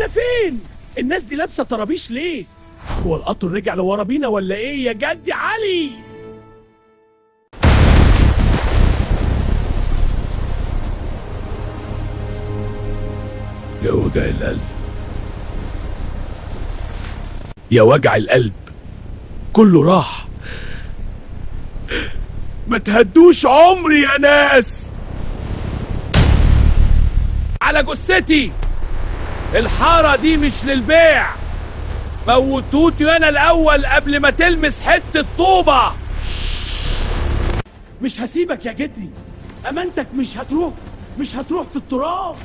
انا فين؟ الناس دي لابسه طرابيش ليه؟ هو القطر رجع لورا بينا ولا ايه يا جدي علي؟ يا وجع القلب، يا وجع القلب، كله راح. ما تهدوش عمري يا ناس. على جثتي، الحارة دي مش للبيع. موتوتي انا الاول قبل ما تلمس حتة طوبة. مش هسيبك يا جدي، امانتك مش هتروح، مش هتروح في التراب.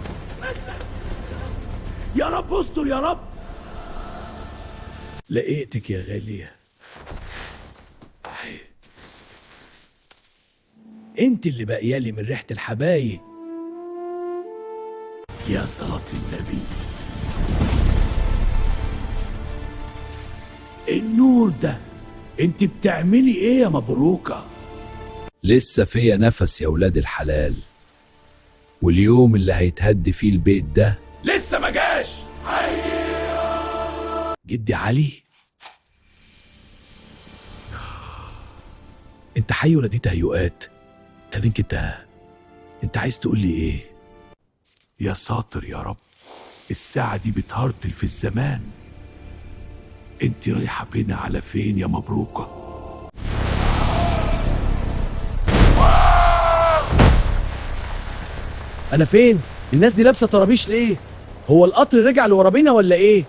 يا رب استر يا رب. لقيتك يا غالية، انت اللي باقيالي من ريحة الحبايب. يا صلاة النبي، النور ده، انت بتعملي ايه يا مبروكة؟ لسه فيا نفس يا ولاد الحلال، واليوم اللي هيتهد فيه البيت ده لسه ما جاش. جدي علي، انت حي ولا دي تهيؤات؟ طب انت عايز تقول لي ايه؟ يا ساتر يا رب، الساعة دي بتهرتل في الزمان. انت رايحة بينا على فين يا مبروكة؟ انا فين؟ الناس دي لابسة طرابيش ليه؟ هو القطر رجع لورا بينا ولا ايه؟